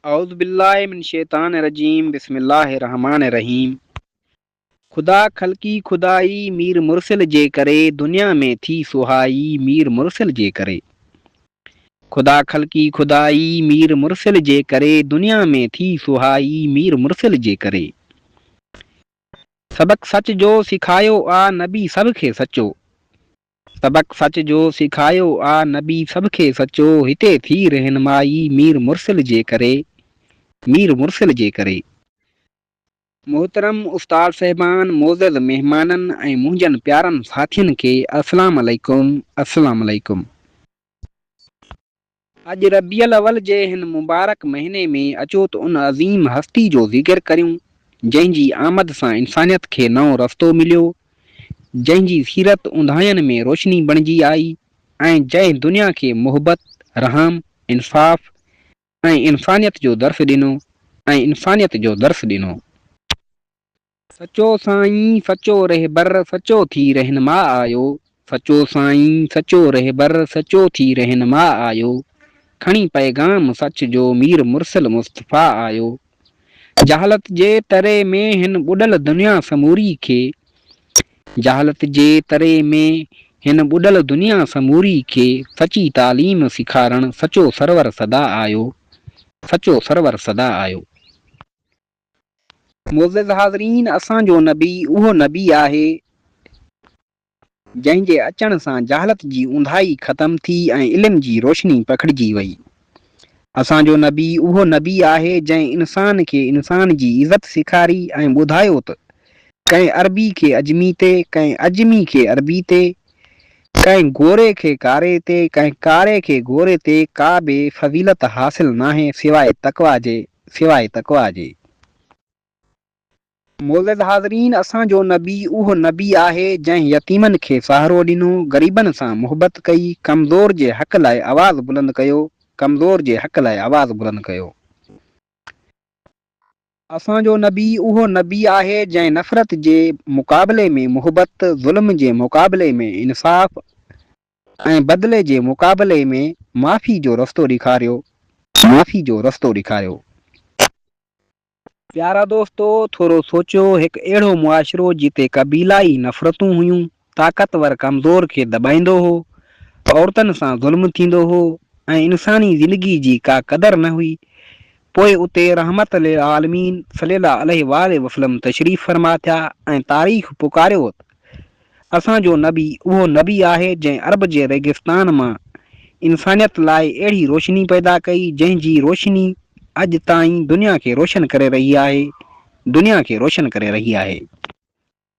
اعوذ بالله من الشيطان الرجيم بسم الله الرحمٰن الرحيم خدا خلقي خدائي مير مرسل جي ڪري دنيا ۾ ٿي سهائي مير مرسل جي ڪري خدا خلقي خدائي مير مرسل جي ڪري دنيا ۾ ٿي سهائي مير مرسل جي ڪري سبق سچ جو سکايو آ نبي سڀ کي سچو سبق سچ جو سکايو آ نبي سڀ کي سچو هتي ٿي رهنمائي مير مرسل جي ڪري مير مرسل جي ڪري. محترم استاد صاحبان، معزز مهمانن ۽ منهنجن پيارن ساٿين کي السلام عليڪم السلام عليڪم. اڄ ربيع الاول جي هن مبارڪ مهيني ۾ اچو ته ان عظيم هستي جو ذڪر ڪريون، جنهن جي آمد سان انسانيت کي نئون رستو مليو، جنهن جي سيرت اونداهين ۾ روشني بڻجي آئي ۽ جنهن دنيا کي محبت، رحم، انصاف ۽ انسانيت جو درس ڏنو ۽ انسانيت جو درس ڏنو. سچو سائين سچو رهبر سچو ٿي رهنما آيو سچو سائين سچو رهبر سچو ٿي رهنما آيو کڻي پيغام سچ جو مير مرسل مصطفيٰ آيو جهالت جي تري ۾ هن ٻڏل دنيا سموري کي جهالت جي تري ۾ هن ٻڏل دنيا سموري کي سچي تعليم سيکارڻ سچو سرور سدا آيو سچو سرور سدا آيو. معزز حاضرين! اسان جو نبي اهو نبي آهي، جنهن جي اچڻ سان جهالت جي اونداهي ختم ٿي ۽ علم جي روشني پکڙجي وئي. اسان جو نبي اهو نبي آهي، جنهن انسان کي انسان جي عزت سيکاري ۽ ٻڌايو ته ڪنهن عربي کي عجمي تي، ڪنهن عجمي کي عربي تي، ڪنهن گوري کي ڪاري تي، ڪنهن ڪاري کي گوري تي ڪا به فضيلت حاصل ناهي سواء تقويٰ جي. سواء تقويٰ جي. معزز حاضرين! اسان جو نبي اهو نبي آهي، جنهن يتيمن کي سهارو ڏنو، غريبن سان محبت ڪئي، ڪمزور جي حق لاء آواز بلند ڪيو، ڪمزور جي حق لاء آواز بلند ڪيو. اسان جو نبي اهو نبي آهي، جنهن نفرت جي مقابلي ۾ محبت، ظلم جي مقابلي ۾ انصاف ۽ بدلي جي مقابلي ۾ معافي جو رستو ڏيکاريو، معافي جو رستو ڏيکاريو. پيارا دوستو! ٿورو سوچيو، هڪ اهڙو معاشرو جتي قبيلائي نفرتون هيون، طاقتور ڪمزور کي دٻائيندو هو، عورتن سان ظلم ٿيندو هو ۽ انساني زندگي جي ڪا قدر نه هئي، پوء اتي رحمت للعالمين صلي الله عليه واٰله وسلم تشريف فرما ٿيا ۽ تاريخ پڪاريو ته اسان جو نبي اهو نبي آهي جنهن عرب جي ريگستان مان انسانيت لاء اهڙي روشني پيدا ڪئي جنهن جي روشني اڄ تائين دنيا کي روشن ڪري رهي آهي دنيا کي روشن ڪري رهي آهي.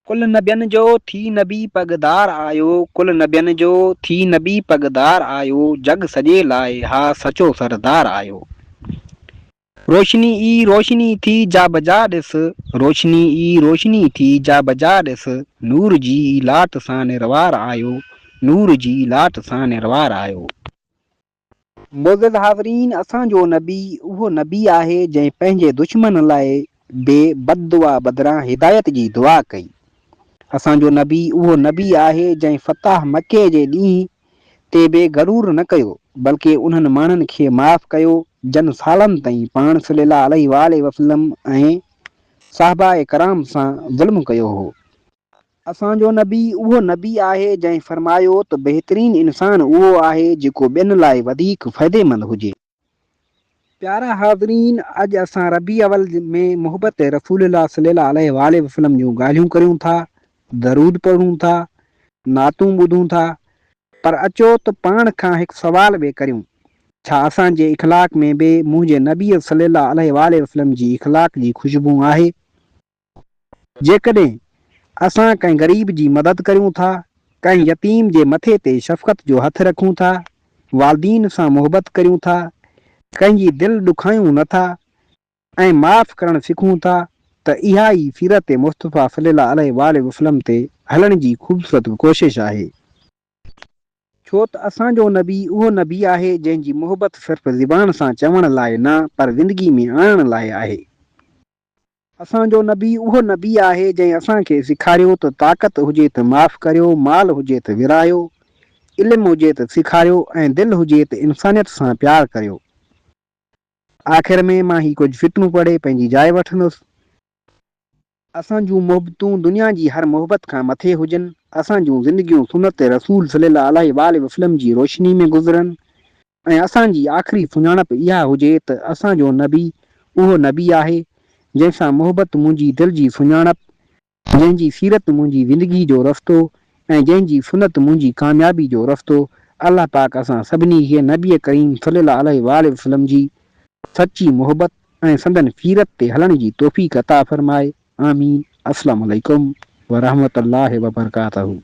ڪل نبين جو ٿي نبي پڳدار آيو ڪل نبين جو ٿي نبي پڳدار آيو جڳ سڄي لاء ها سچو سردار آيو. روشني ئي روشني ٿي جا بجا ڏس، روشني ئي روشني ٿي جا بجا ڏس، نور جي ئي لاٽ سان نروار آيو، نور جي ئي لاٽ سان نروار آيو. معزز حاضرين! اسان جو نبي اهو نبي آهي جنهن پنهنجي دشمن لاء به بد دعا بدران هدايت جي دعا ڪئي. اسان جو نبي اهو نبي آهي جنهن فتح مڪي جي ڏينهن تي به غرور نه ڪيو بلڪه انهن ماڻهن کي معاف ڪيو جن سالن تائين پاڻ صلي الله عليه واٰله وسلم ۽ صحابه ڪرام سان ظلم ڪيو هو. اسان جو نبي اهو نبي آهي جنهن فرمايو ته بهترين انسان اهو آهي جيڪو ٻين لاء وڌيڪ فائديمند هجي. پيارا حاضرين! اڄ اسان ربيع اول ۾ محبت رسول الله صلي الله عليه واٰله وسلم جون ڳالهيون ڪريون ٿا، درود پڙهون ٿا، نعتون ٻڌون ٿا، پر اچو ته پاڻ کان هڪ سوال به ڪريون، ڇا اسان جي اخلاق ۾ به منهنجي نبي صلي الله عليه واٰله وسلم جي اخلاق جي خوشبو آهي؟ جيڪڏهن اسان ڪنهن غريب جي مدد ڪريون ٿا، ڪنهن يتيم جي مٿي تي شفقت جو هٿ رکون ٿا، والدين سان محبت ڪريون ٿا، ڪنهن جي دل ڏکايون نه ٿا ۽ معاف ڪرڻ سکون ٿا ته اها ئي سيرت مصطفيٰ صلي الله عليه واٰله وسلم تي هلڻ جي خوبصورت ڪوشش آهي. ڇو ته اسان جو نبي اهو نبي آهي جنهن جي محبت صرف زبان سان چوڻ لاء نه پر زندگي ۾ آڻڻ لاء آهي. اسان جو نبي اهو نبي آهي جنهن اسان کي سيکاريو ته طاقت هجي ته معاف ڪريو، مال هجي ته ورهايو، علم هجي ته سيکاريو ۽ دل هجي ته انسانيت سان پيار ڪريو. آخر ۾ مان هي ڪجهه سٽون پڙهي پنهنجي جاء وٺندس. اسان جون محبتون دنيا جي هر محبت کان مٿي هجن، اسان جون زندگيون سنت رسول صلي الله عليه واٰله وسلم جي روشني ۾ گذرن ۽ اسان جي آخري سڃاڻپ اها هجي ته اسان جو نبي اهو نبي آهي جنهن سان محبت منهنجي دل جي سڃاڻپ، جنهن جي سيرت منهنجي زندگي جو رستو ۽ جنهن جي سنت منهنجي ڪاميابي جو رستو، الله پاڪ اسان سڀني کي نبي ڪريم صلي الله عليه واٰله وسلم جي سچي محبت ۽ سندن سيرت تي هلڻ جي توفيق عطا فرمائي آمين السلام عليڪم ورحمة الله وبرڪاته.